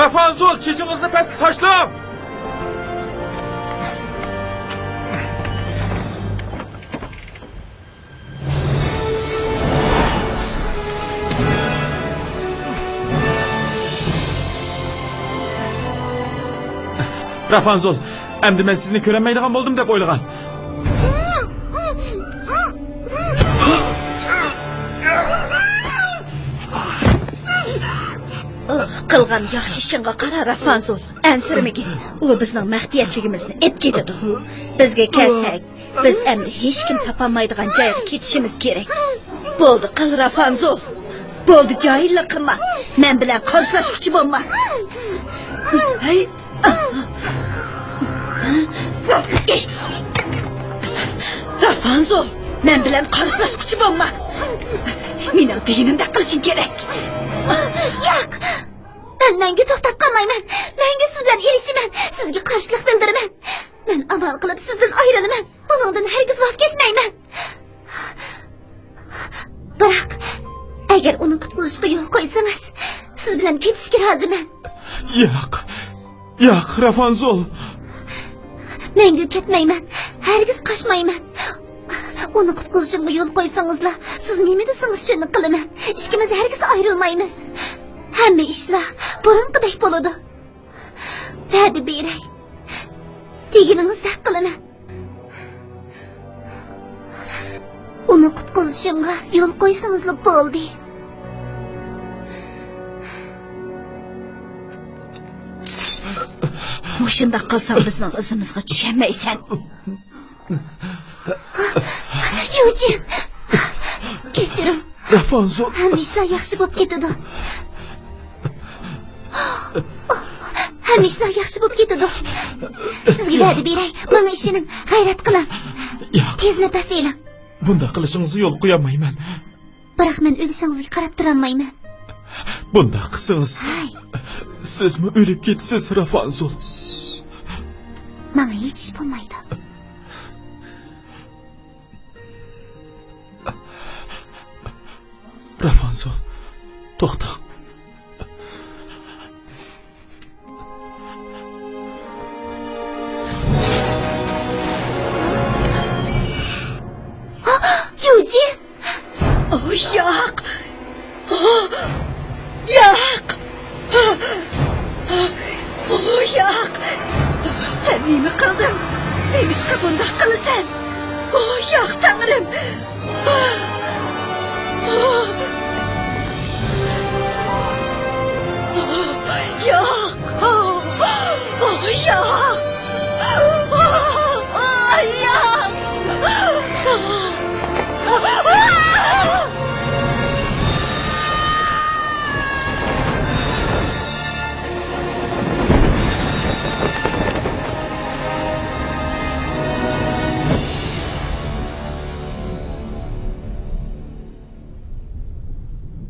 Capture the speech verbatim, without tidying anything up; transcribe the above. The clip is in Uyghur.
رافانزول، چېچىڭىزنى پەسكە تاشلاڭ! رافانزول، ئەمدى مەن سىزنى كۆرەلمەيدىغان بولدۇم دەپ ئويلىغان. قىلغان ياخشى ئىشىڭغا قارا، رافانزول. ئەنسىرىمىگىن. ئۇ بىزنىڭ مەخپىيەتلىكىمىزنى ئېپ كېتىدۇ. بىزگە كەلسەك، بىز ئەمدى ھېچكىم تاپالمايدىغان جايغا كېتىشىمىز كېرەك. بولدى، قىل، رافانزول. بولدى، جاھىللىق قىلما. مەن بىلەن قارشىلاشقۇچى بولما. ھەي! رافانزول، مەن بىلەن قارشىلاشقۇچى بولما. مېنىڭ دېگىنىمدەك قىلىشىڭ كېرەك. ياق! مەن مەڭگۈ توختاپ قالمايمەن. مەڭگۈ سىز بىلەن ئېلىشىمەن. سىزگە قارشىلىق بىلدۈرىمەن. مەن ئامال قىلىپ سىزدىن ئايرىلىمەن. بۇنىڭدىن ھەرگىز ۋاز كەچمەيمەن. بىراق، ئەگەر ئۇنى قۇتقۇزۇشقا يول قويسىڭىز، سىز بىلەن كېتىشكە رازىمەن. ياق، ياق، رافانزول. مەڭگۈ كەتمەيمەن، ھەرگىز قاچمايمەن. ئۇنى قۇتقۇزۇشۇمغا يول قويسىڭىزلا، سىز نېمە دېسىڭىز، شۇنى قىلىمەن. ئىككىمىز ھەرگىز ئايرىلمايمىز. ھەممە ئىشلار بۇرۇنقىدەك بولىدۇ. ۋەدە بېرەي، دېگىنىڭىزدەك قىلىمەن. ئۇنى قۇتقۇزۇشۇمغا يول قويسىڭىزلا بولدى. مۇشۇنداق قىلساڭ، بىزنىڭ ئىزىمىزغا چۈشەلمەيسەن. يۇجىن! كەچۈرۈڭ. رافانزول. ھەممە ئىشلار ياخشى بولۇپ كېتىدۇ. ھەممە ئىشلار ياخشى بولۇپ كېتىدۇ. سىزگە ۋەدە بېرەي، ماڭا ئىشىنىڭ، غەيرەت قىلىڭ. ياق. تېز نەپەس ئېلىڭ. بۇنداق قىلىشىڭىزغا يول قويالمايمەن. بىراق مەن ئۆلۈشىڭىزگە قاراپ تۇرالمايمەن. بۇنداق قىلسىڭىز، ھەي. سىزمۇ ئۆلۈپ كېتىسىز، رافانزول. ماڭا ھېچ ئىش بولمايدۇ. رافانزول، توختاڭ. يۇجىن! ئوي، ياق! ياق! ئوي، ياق! سەن نېمە قىلدىڭ؟ نېمىشقا بۇنداق قىلىسەن؟ ئوي، ياق، تەڭرىم!